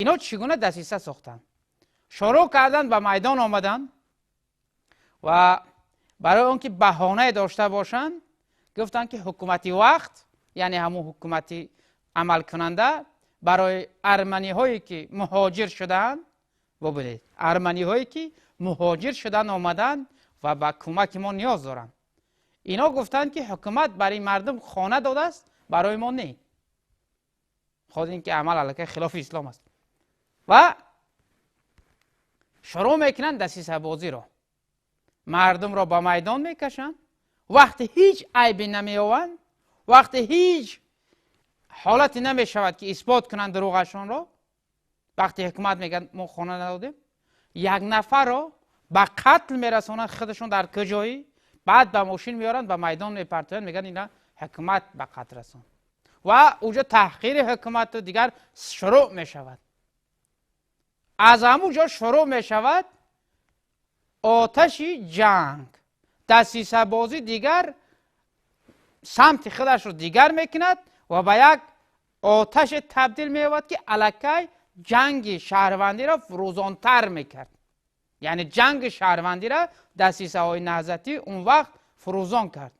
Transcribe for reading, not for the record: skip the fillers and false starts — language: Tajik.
Ино чӣ гуна дасиса сохтанд, шурӯъ карданд, ба майдон омаданд ва барои он ки баҳонае дошта бошанд, гуфтанд, ки ҳукумати вақт, яъне ҳамун ҳукумати амалкунанда, барои арманиҳое ки муҳоҷир шудаанд, бубинед, арманиҳое ки муҳоҷир шудан омаданд ва ба кӯмаки мо ниёз доранд, ино гуфтанд, ки ҳукумат барои мардум хона додааст, барои мо не. Худ ин ки амал аллакай хилофи ислом аст. Ва шурӯъ мекунанд дасисабозиро, мардумро ба майдон мекашанд, вақте ҳеҷ айбе намеёванд, вақте ҳеҷ ҳолате намешавад, ки исбот кунанд дурӯғашонро. Вақте ҳукумат мегӯяд, мо хона надодем, як нафарро ба қатл мерасонанд, худашон дар куҷоӣ, баъд ба мошин меоранд, ба майдон мепартоянд, мегӯянд, ина ҳукумат ба қатл расонд. Ва уҷо таҳқири ҳукумату дигар шурӯъ мешавад. Аз ҳамун ҷо шурӯъ мешавад оташи ҷанг, дасисабозӣ дигар самти худашро дигар мекунад ва ба як оташе табдил меёбад, ки аллакай ҷанги шаҳрвандиро фурӯзонтар мекард. Яъне ҷанги шаҳрвандиро дасисаҳои наҳзатӣ он вақт фурӯзон кард.